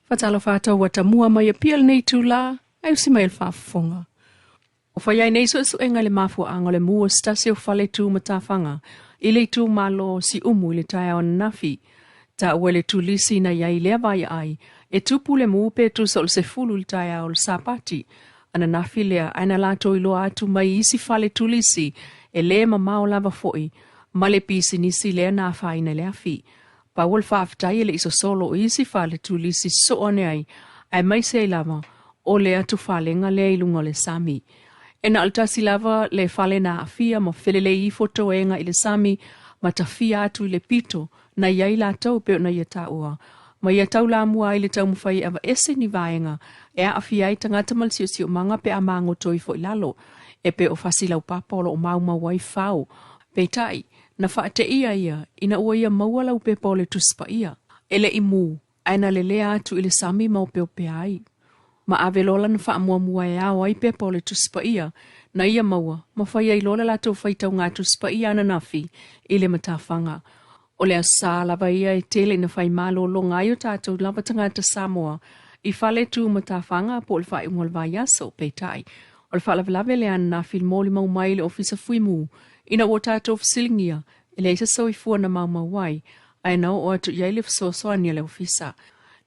Faatalofa atu ua tamua mai Apia i lenei itulā, ae usi mai i le faafofoga. O fai ai nei suesuega i le mafuaaga o le mu o se tasi o fale tu matafaga i le itumalo o Siumu i le taeao ananafi. Taua e le turisi na i ai i lea vaiaai e tupu le mu pe tusa o le 10 i le taeao o le Sapati ananafi lea, ae na latou iloa atu mai i isi fale turisi e le mamao lava foi ma le pisinisi lea na afaina i le afi. Pau o le faafetai e le i sosolo o isi fale turisi sosoo ane ai, aemaise ai lava o le atufalega lea i luga o le sami. E na o le tasi lava le fale na aafia ma felelei ifo toega i le sami ma tafia atu i le pito na i ai latou pei ona ia taua, ma ia taulamua ai le taumafai e aveese ni vaega e aafia ai tagata ma le siosiomaga pe a magoto ifo i lalo, e pei o fasi laupapa o lo o maumau ai fao. Peitai, na faateia ia ina ua ia maua lau pepa o le Tusi Paia. E le i mu, ae na lelea atu i le sami ma opeopea ai. Ma ave loa lana faamuamua e ao ai pepa o le Tusi Paia na ia maua ma fai ai loa le latou faitauga Tusi Paia ananafi i le matafaga. O le Aso Sa lava ia e tele ina fai malologa ai o tatou lava tagata Samoa i fale tu matafaga po o le faaiuga o le vaiaso. Peitai, o le faalavelave lea ananafi i le molimau mai i le Ofisa Fuimu ina ua tatou fesiligia e leai se soifua na maumau ai, ae na oo atu i ai le fesoasoani a le Ofisa.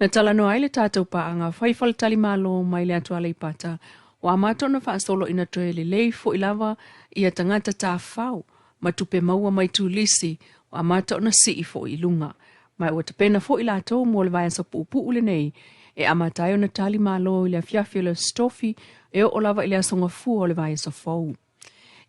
Na talanoa ai le tatou paaga fai faletalimalo mai le atu Aleipata, ua amata ona faasolo ina toe lelei foi lava ia tagata tafafao ma tupe maua mai turisi ua amata ona sii foi i luga. Ma ua tapena foi latou mo le vaiaso puupuu lenei e amata ai ona tali malo i le afiafi o le Aso Tofi e oo lava i le Aso Gafua o le vaiaso fou.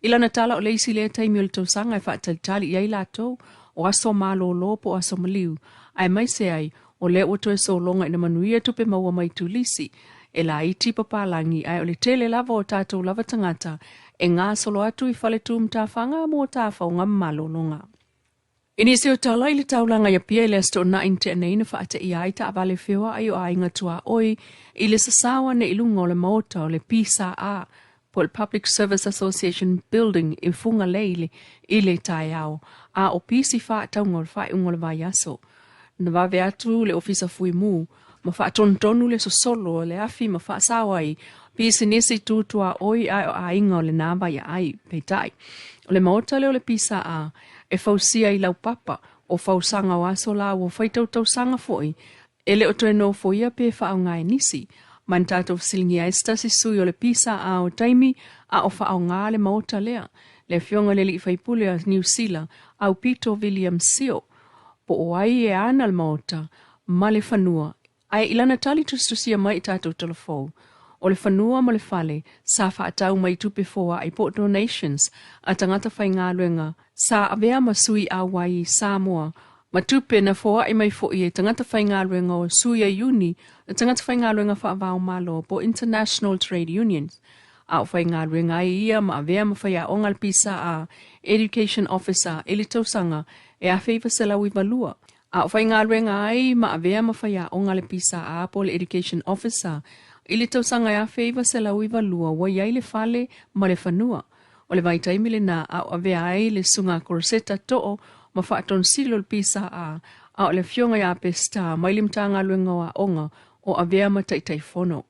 I lana tala o le isi lea taimi o le tausaga e faatalitali i ai latou o aso malolo po o aso maliu, aemaise ai o lea ua toe sologa ina manuia tupe maua mai turisi e laiti papalagi, ae o le tele lava o tatou lava tagata e gasolo atu i fale tu matafaga mo tafaoga ma malologa. I nisi o tala i le taulaga i Apia i le Aso Toonai na tea nei na faateia ai taavale feoai o aiga tuaoi i le sasao ane i luga o le maota o le PSA po o le Public Service Association Building i Fugalei i le taeao a o pisi faatauga o le faaiuga o le vaiaso. Na vave atu le Ofisa Fuimu ma faatonutonu le sosolo o le afi ma faasao ai pisinisi tu tuaoi ae o aiga o lena vaiaai. Peitai, o le maota lea o le PSA e fausia i laupapa o fausaga o aso la ua faitautausaga foi e le o toe nofoia pe faaaoga e nisi. Ma na tatou fesiligia ai se tasi sui o le PSA o taimi a o faaaoga le maota lea, le afioga i le alii faipule a Niu Sila, Aupito William Sio, po o ai e ana le maota ma le fanua. Ae i lana tali tusitusia mai i tatou talafou, o le fanua ma le fale sa faatau mai tupe foai po o donations a tagata faigaluega sa avea ma sui auai i Samoa ma tupe na foai mai foi e tagata faigaluega o sui a iuni a tagata faigaluega faava-o-Malo po o International Trade Unions a o faigaluega ai ia ma avea ma faiaoga a le PSA Education Officer i le tausaga e 1992. A o faigaluega ai ma avea ma faiaoga a le PSA po o le Education Officer i le tausaga e 1992 ua i ai le fale ma le fanua. O le vaitaimi lena a o avea ai le Susuga Koroseta Too ma Faatonosili o le PSA a o le Afioga ia Peseta mai le Matagaluega o Aoga o avea ma Taitaifono.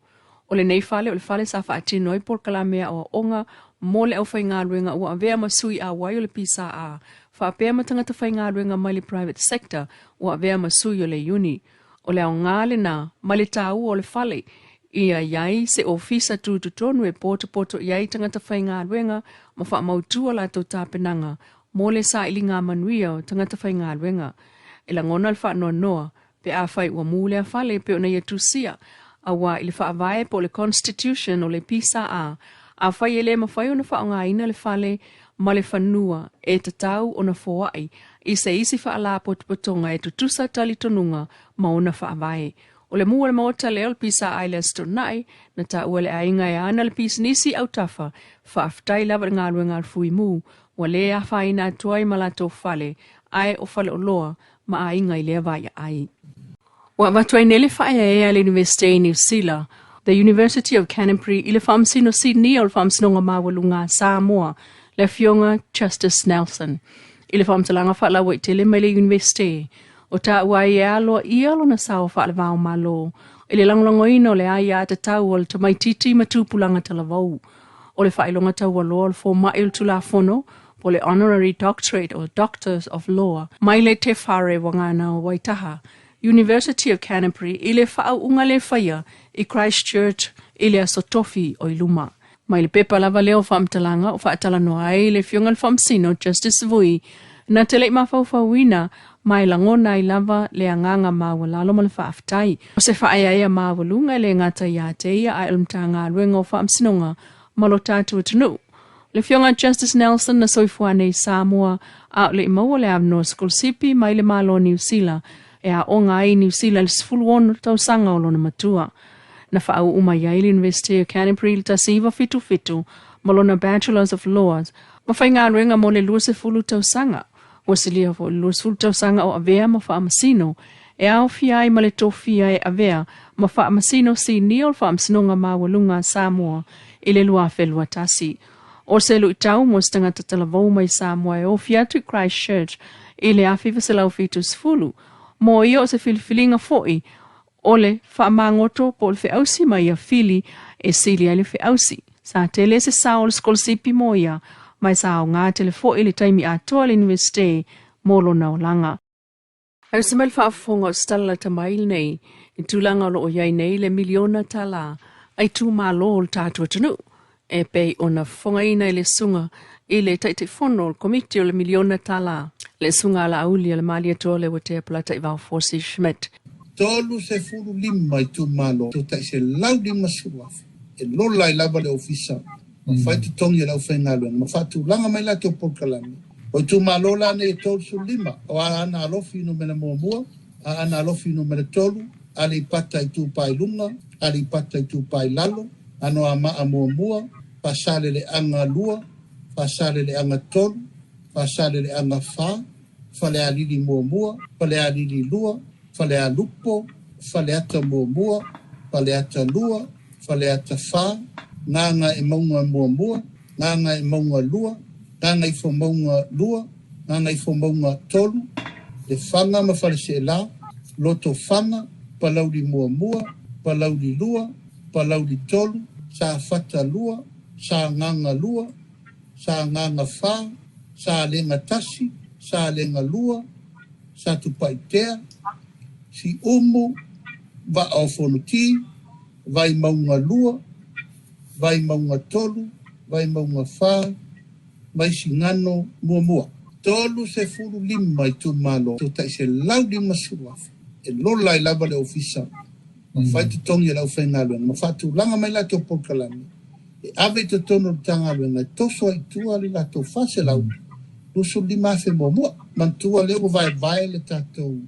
O lenei fale o le fale sa faatino ai polokalame aoaoga mo le aufaigaluega ua avea ma sui auai o le PSA faapea ma tagata faigaluega mai le private sector ua avea ma sui o le iuni. O le aoga lena ma le taua o le fale ia i ai se ofisa tutotonu e potopoto i ai tagata faigaluega ma faamautu a latou tapenaga mo le sailiga manuia o tagata faigaluega. E lagona le faanoanoa pe afai ua mu lea fale e pei ona ia tusia, aua i le Faavae po o le Constitution o le PSA, afai e le mafai ona faaaogaina le fale ma le fanua e tatau ona foai i se isi faalapotopotoga e tutusa talitonuga ma ona faavae. O le mu o le maota lea o le PSA i le Aso Toonai, na taua e le aiga e ana le pisinisi autafa, faafetai lava i le galuega a le Fuimu, ua le afaina atu ai ma latou fale, ae o faleoloa ma aiga i lea vaiaai. Ua avatu ai nei le faaeaea a le Iunivesite i Niu Sila, The University of Canterbury, i le Faamasino Sinia o le Faamasinoga Maualuga a Samoa, le Afioga Justice Nelson. I le faamatalaga faalauaitele mai le Iunivesite, O taua ai e aloaia lona sao faale-va o Malo i le lagolagoina o le aiatatau a le tamaitiiti ma tupulaga talavou. O le faailoga taualoa o le fomai o le Tulafono po o le Honorary Doctorate or Doctors of Law mai le Te Whare Wagana o Waitaha, University of Canterbury i le faauuga le faia i Christchurch i le Aso Tofi o i luma. Mai le pepa lava lea o faamatalaga o faatalanoa ai le Afioga i le Faamasino Justice Vui na te le i mafaufauina ma e lagona ai lava le agaga maualalo ma le faafetai. O se faaeaea maualuga e le gata ia te ia ae o le Matagaluega o Faamasinoga ma lo tatou atunuu. Le Afioga Justice Nelson na soifua nei i Samoa a o le i maua le avanoa sikolasipi mai le Malo o Niu Sila e aoga ai i Niu Sila i le 16 tausaga o lona matua. Na faauu mai ai le University of Canterbury i le 1977 ma lona Bachelors of Laws ma faigaluega mo le 20 tausaga. Ua silia foi le 20 tausaga o avea ma faamasino e aofia ai ma le tofia e avea ma faamasino sinia o le Faamasinoga Maualuga a Samoa i le 2021. O se luitau mo se tagata talavou mai Samoa e ofi atu i Christchurch i le 1970, mo ia o se filifiliga foi o le faamagoto po o le feausi ma ia fili e sili ai le feausi. Sa tele se sao o le sikolasipi mo ia, ma e sa aoga tele foi le taimi atoa i le Iunivesite mo lona olaga. Ae usi mai le faafofoga o se tala lata mai lenei i tulaga o lo o i ai nei le miliona tala a itumalo o le tatou atunuu e pei ona fofogaina i le susuga i le Taitaifono o le Komiti o le Miliona Tala, le Susuga a Laauli a le Malietoa Leuatea Polataivao Fosi Schmidt. 35 itumalo, tai 150,000 e lola ai lava le ofisa ma fai totogi e le aufaigaluega ma faatulaga mai latou polokalame. O itumalo la nei e 35, o Aana Alofi numera muamua, Aana Alofi numera tolu, Aleipata Itupa i Luga, Aleipata Itupa i Lalo, Anoamaa muamua, Faasaleleaga lua, Faasaleleaga tolu, Faasaleleaga fa, Falealili muamua, Falealili lua, Falealupo, Faleata muamua, Faleata lua, Faleata fa, Gagaemauga muamua, Gagaemauga lua, Gagaifomauga lua, Gagaifomauga tolu, Lefaga ma Faleseela, Lotofaga, Palauli muamua, Palauli lua, Palauli tolu, Safata lua, Sagaga lua, Sagaga fa, Salega tasi, Salega lua, Satupaitea, Siumu, Vaa o Fonoti, Vaimauga lua, Vaimauga tolu, Vaimauga fa, Vaisigano muamua. 35 itumalo, tai 150,000 e lola ai lava le ofisa ma fai totogi e le aufaigaluega ma faatulaga mai latou polokalame e ave i totonu o le Matagaluega e toso ai i tua le latou 425,000 muamua. Manatua lea ua vaevae le tatou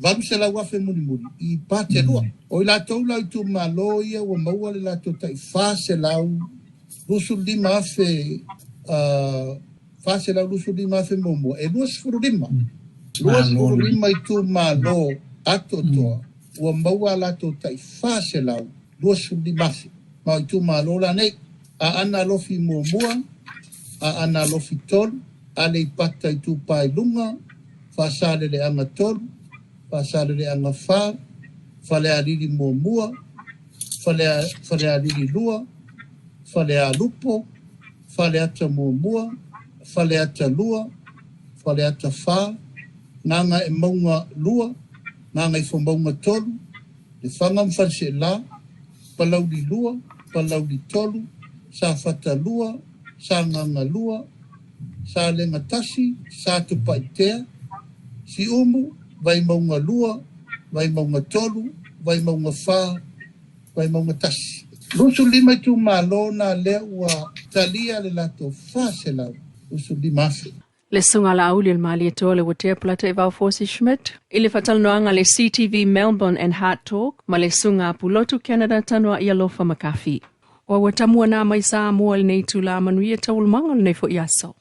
800,000 mulimuli i pati e lua. O i latou la o itumalo ia ua maua le latou tai 425,000, 425,000 muamua, e 25. 25 itumalo atoatoa ua maua a latou tai 425,000. Ma o itumalo la nei, Aana Alofi muamua, Aana Alofi tolu, Aleipata Itupa i Luga, Faasaleleaga tolu, Faasaleleaga fa, Falealili muamua, Falealili lua, Falealupo, Faleata muamua, Faleata lua, Faleata fa, Gagaemauga lua, Gagaifomauga tolu, Lefaga ma Faleseela, Palauli lua, Palauli tolu, Safata lua, Sagaga lua, Salega tasi, Satupaitea, Siumu, Vaimauga lua, Vaimauga tolu, Vaimauga fa, Vaimauga tasi. 25 itumalo na lea ua talia le latou 425,000. Le Susuga a Laauli o le Malietoa Leuatea Polataivao Fosi Schmidt i le faatalanoaga a le CTV Melbourne and Heart Talk ma le Susuga a Pulotu Canada Tanoai Alofa Makafi. Ua ua tamua nā mai Samoa i lenei itula manuia taualumaga o lenei foi aso.